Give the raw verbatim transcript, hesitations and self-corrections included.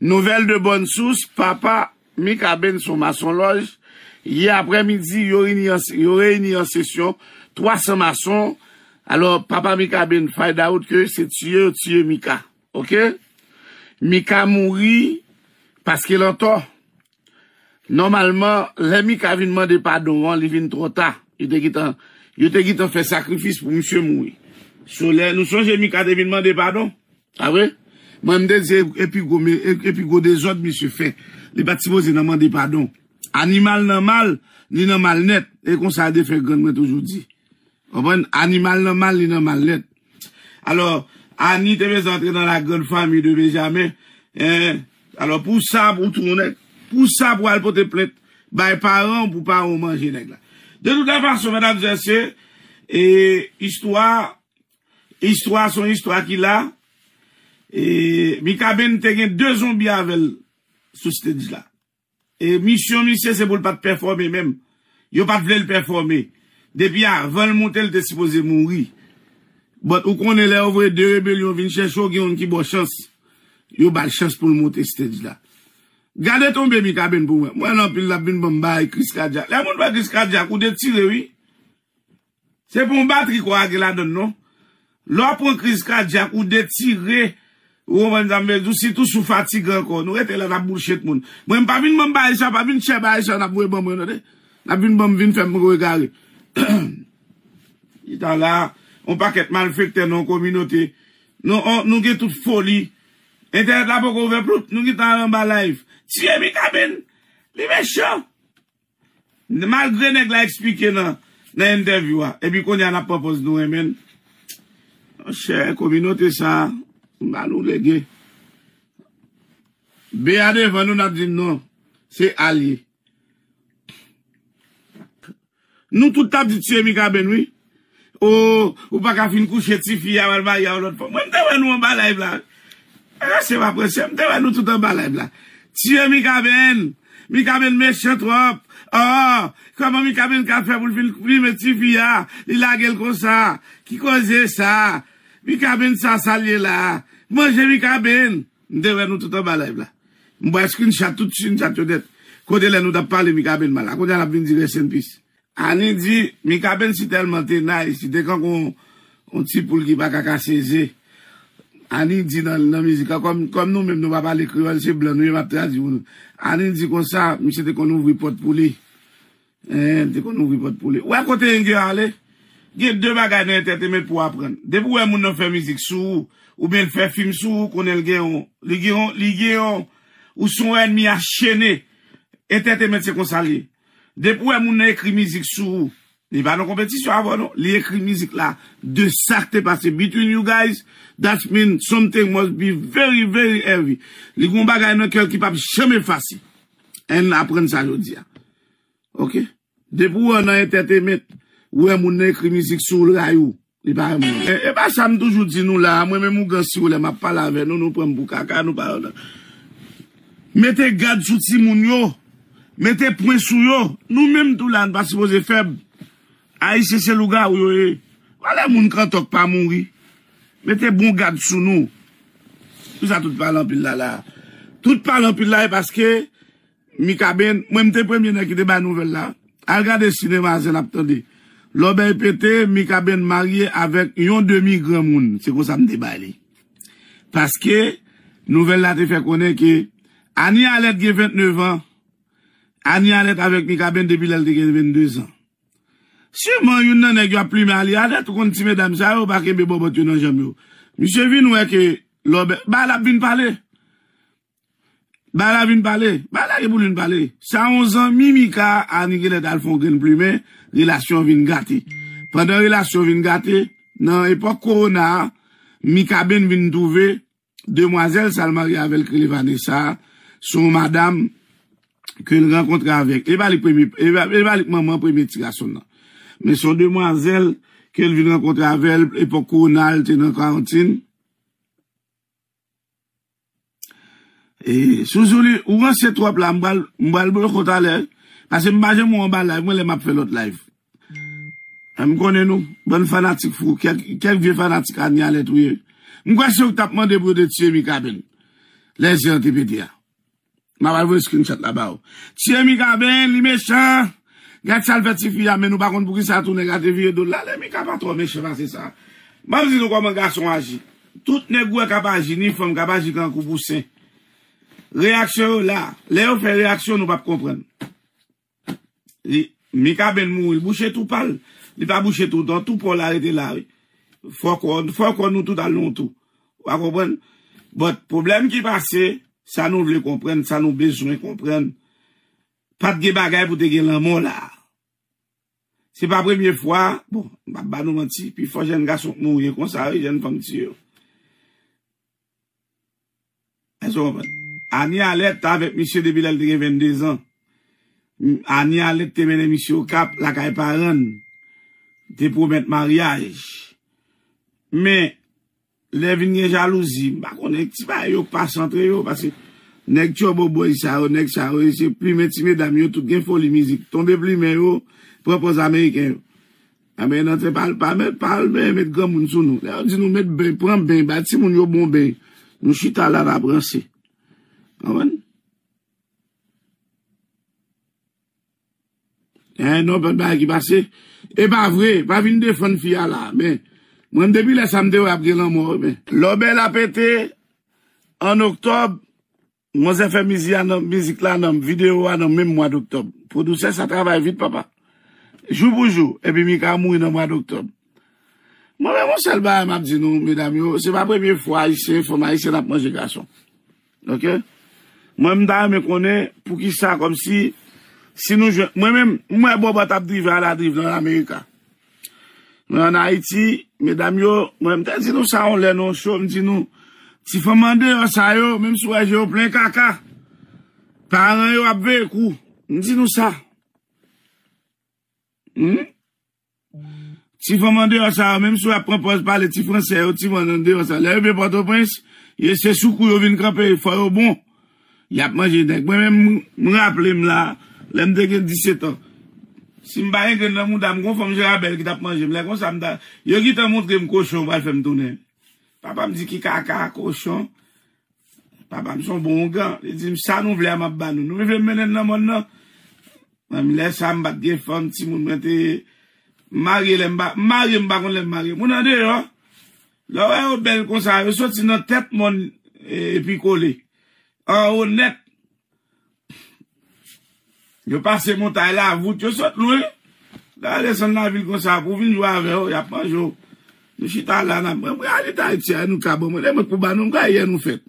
Nouvèl de bòn sous, papa Mikaben se yon masonlòj. Yè aprèmidi, yo reyini an, yo reyini an sesyon, twa san mason. Alò, papa Mikaben find out ke se tiye yo tiye Mika. Oke? Mika mouri paske l antò. Nòmalman, lè Mika vin mande padon an, li vin twò ta. Yo te gentan, yo te gentan fè sakrifis pou misye mouri. So, lè nou sonje Mika te vin mande padon, a vre? Mwen, m te di, e pi gwo, me- e- e pi gwo dezòd misye fè. Li pa t sipoze nan mande padon. Animal nan mal, li nan mal nèt. E konsa de fè grann mwen toujou di. Konprann? Animal nan mal, li nan mal nèt. Alò, Ani te bezwen antre nan la grande famille de Benjamin. Hein? Alò, pou sa, pou tounen, pou sa, pou al pote plent, bay paran, pou paran manje nèg la. De tout la fason, medam e mesye, e, istwa, istwa se yon istwa ki la. E, Mikaben te gen de zonbi avè l sou stage la. E misyon misye se pou l pa t pèfòme menm. Yo pa t vle l pèfòme. Depi avan l monte, l te sipoze mouri. But ou konnen lè yo voye de rebelyon vin chèche w, gen youn ki ba w chans. Yo ba l chans pou l monte stage la. Gade tonbe Mikaben pou mwen. Mwen, anpil l ap vin ban m bay kriz kadyak. Lè moun fè kriz kadyak, ou detire, wi. Se pa yon batri kò a gen ladann, non. Lè w pran kriz kadyak, ou detire, ou konprann sa m vle di w, sitou si w fatige ankò. Nou rete la, n ap boulshit moun. Mwen, m pa vin ban m bagay sa, pa vin chè bagay sa, n ap voye ban mwen, tande. N ap vin ban m, vin fè m egare. Li ta la, yon pakèt malfektè nan yon kominote. Nou, on- nou gen tout foli. Entènèt la poko ouvè plout, nou gentan al anba live. Tiye Mikaben, li mechan. Malgre nèg la eksplike nan, nan entèvyou a, epi kounye a n ap pran pòz nou renmen l. Monchè, kominote sa, m ba nou lege. B a devan nou, n ap di non. Se alye. Nou tout t ap di tiye Mikaben, wi. O, ou pa ka fin kouche tifi a, w al marye a yon lòt fanm. Mwen, m te wè nou anba live la. Prensè pa prensè, m te wè nou tout anba live la. Tiye Mikaben. Mikaben mechan twòp. O, kòman Mikaben ka fè pou l fin plimen tifi a? Li lage l konsa. Ki koze sa? Mikaben sa, sa l ye la? Manje Mikaben. M te wè nou tout anba live la. M pral screenshot tout screenshot yo nèt. Kote lè nou t ap pale Mikaben mal la. Kounye a n ap vin di rest in peace. Ani di, Mikaben si tèlman te nice, si te kankou yon, yon ti poul ki pa ka kase ze. Ani di nan, nan mizik la, kòm, kòm nou menm nou pa pale kreyòl, se blan nou ye, m ap tradui pou nou. Ani di konsa, misye te konn ouvri pòt pou li. Hein, te konn ouvri pòt pou li. Wè kote nèg yo ale? Gen de bagay nan entertainment pou w aprann. Depi w wè moun nan fè mizik sou ou, oubyen l fè fim sou ou, konnen l gen yon, li gen yon, li gen yon, ou se yon ènmi achene. Entertainment se konsa l ye. Depi w wè moun nan ekri mizik sou ou, li pa nan konpetisyon avè w non. Li ekri mizik la de sa k te pase between you guys, that mean something must be very, very heavy. Li gen yon bagay nan kè l ki p ap janm efase. Ann aprann sa jodi a. Oke? Depi w nan entertainment, ou wè moun nan ekri mizik sou ou, l rayi w. Li pa renmen w. E, e pa sa m toujou di nou la, mwen menm ougan si w lè m ap pale avè nou, nou pran m pou kaka, nou pa. Mete gad sou timoun yo. Mete pwen sou yo. Nou menm tou la, n pa sipoze fèb. Ayisyen se lougawou yo ye. Valè moun k antò k pa mouri. Mete bon gad sou nou. Pou sa tout pale anpil la la. Tout pale anpil la e paske Mikaben, mwen m te premye nèg ki te bay nouvèl la. Al gade si demwazèl ap tande. Lòbèy pete, Mikaben marye avèk yon demi granmoun. Se konsa m te bay li. Paske nouvèl la te fè konnen ke Ani Alèt gen vennnev an. Ani Alèt avèk Mikaben depi lè l te gen vennde zan. Siman youn nan nèg yo ap plimen Ani Alèt, ou konn ti medam sa yo pa kenbe bòbòt yo nan janm yo. Misye vin wè ke lòbèy, bagay la ap vin pale. Bagay la vin pale. Bagay la gen pou l vin pale. Sa yon zanmi Mika, Ani genlè t al fè yon grenn plimen, relasyon an vin gate. Pandan relasyon vin gate, nan epòk kowona a, Mikaben vin twouve demwazèl sa l marye avè l ki rele Vanessa, se yon madanm ke l rankontre avèk. E pa li k premye, e pa, e pa li k manman premye ti gason l lan. Men se yon demwazèl ke l vin rankontre avè l epòk kowona a, l te nan karantin. E, Souzouli, ou ranse twòp la, m pral, m pral bloke w talè. Paske m pa janm wè w anba live mwen lè m ap fè lòt live. E, m konnen nou, bann fanatik fou, kèk, kèk vye fanatik Ani Alèt ou ye. M kwè se ou k t ap mande pou yo te tiye Mikaben. Lè zen an te pete a. M ap al voye screenshot la ba ou. Tiye Mikaben, li mechan. Gad sa l fè tifi a, men nou pa konn poukisa tou nèg la te vire do l la. Lè Mika pa twò mechan pase sa. M ap di nou kòman gason aji. Tout nèg ou wè k ap aji, ni fanm k ap aji kankou bousen. Reyaksyon yo la. Lè yo fè reyaksyon, nou p ap konprann. Li, Mikaben mouri, l bouche twou pa l. Li pa bouche twou, dan twou pa w la rete la, wi. Fò kò, fò kò nou tout al nan yon twou. Ou pa konprann? But, pwoblèm ki pase, sa nou vle konprann, sa nou bezwen konprann. Pa t gen bagay pou te gen lanmò la. Se pa premye fwa, bon, m p ap ba nou manti, pifò jèn gason k mouri konsa, wi, jèn fanm tiye yo. Èske w konprann? Ani Alèt t avèk misye depi lè l te gen venndezan. M- Ani Alèt te mennen misye Okap, lakay paran l. Te pwomèt maryaj. Men, lè vin gen jalouzi, m pa konnen ti bagay yo k pase antre yo, paske nèg tchòboboy sa yo, nèg sa yo, se plimen ti medam yo, tout gen foli mizik. Tonbe plimen yo, pran pòz ameriken yo. Anben, nan te pa, pa met, pa al met, met granmoun sou nou. Lè yo di nou met ben, pran ben, ba timoun yo bon ben. Nou chita la, n ap ranse. Konprann? Eh, non, pa bagay ki pase. E pa vre, pa vin defann fi a la. Men, mwen, depi lè sa, m te wè ap gen lanmò, men. Lòbèy la pete, an oktòb, Manzè fè mizi a nan, mizik la nan videyo a nan menm mwa doktòb. Pwodisè sa travay vit, papa. Jou pou jou, epi Mika mouri nan mwa doktòb. Mwen menm, yon sèl bagay m ap di nou, medam yo, se pa premye fwa Ayisyen, fanm Ayisyèn ap manje gason. Oke? Mwen, m ta renmen konnen poukisa, kòmsi, si nou jwenn, mwen menm, m wè Bòbòt ap drive a la drive nan Amerika. Men ann Ayiti, medam yo, mwen, m te di nou sa yon lè nan yon show, m di nou, ti fanm andeyò sa yo, menm si w wè je yo plen kaka, paran yo ap veye kou. M di nou sa. Hmm? Ti fanm andeyò sa yo, menm si w ap pran pòz pale ti fransè yo, ti fanm andeyò sa, lè yo vin Pòtoprens, yo se sou kou yo vin kanpe, fò yo bon. Y ap manje nèg. Mwen menm, m, m raple m la, lè m te gen disèt an. Si m pa gen grenn nan mouda m, gon fanm Jerabèl ki t ap manje m. Lè konsa, m ta, yo gentan montre m kochon, yo pral fè m tounen. Papa m di ki kaka, kochon. Papa m se yon bon ougan. Li di m, sa nou vle a, m ap ba nou. Nou vle m mennen n nan mòn nan? Mwen, lè sa, m pa t gen fanm, timoun mwen te marye lè m pa, m marye, m pa konn lè m marye. Moun andeyò, lè w wè yo bèl konsa, yo soti nan tèt mòn, e, epi kole. Anwo nèt. Yo pase montay la, vout, yo sot lwen. Lè yo desann lavil konsa, pou vin jwe avè w, y ap manje w. Nou chita la, n ap, mwen, mwen, alit Ayiti a, nou ka ban mwen, lè mwen pou ba nou, m ka yè nou fèt.